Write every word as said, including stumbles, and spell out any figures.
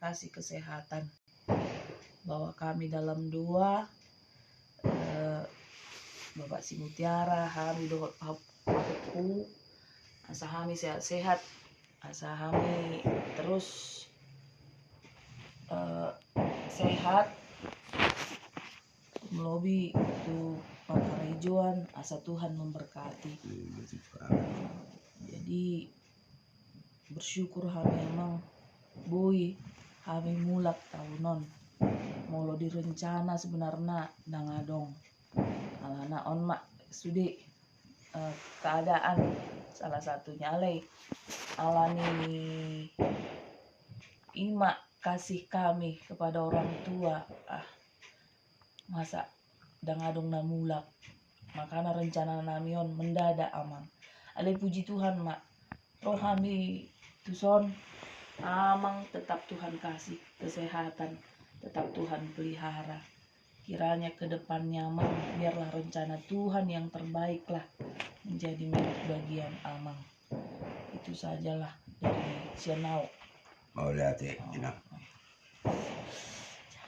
kasih kesehatan. Bawa kami dalam doa, eh, Bapak si Mutiara, hami dohot pahompu, asa hami sehat-sehat, asa hami terus, eh, sehat, melobi tu pangkarejoan, asa Tuhan memberkati. Jadi bersyukur hami, Amang, boi hami mulak taon on. Molo direncana sebenarna ndang adong. Alana on ma sude, eh, keadaan, salah satunya alai alani i ma kasih kami kepada orang tua. Ah, masa ndang adong na mulak. Makana rencana nami on mendadak, Amang. Alai puji Tuhan ma, ro hami tuson. Amang, tetap Tuhan kasih kesehatan, tetap Tuhan pelihara. Kiranya ke depannya, Amang, biarlah rencana Tuhan yang terbaiklah menjadi milik bagian Amang. Itu sajalah dari sian au. Mauliate, Inang.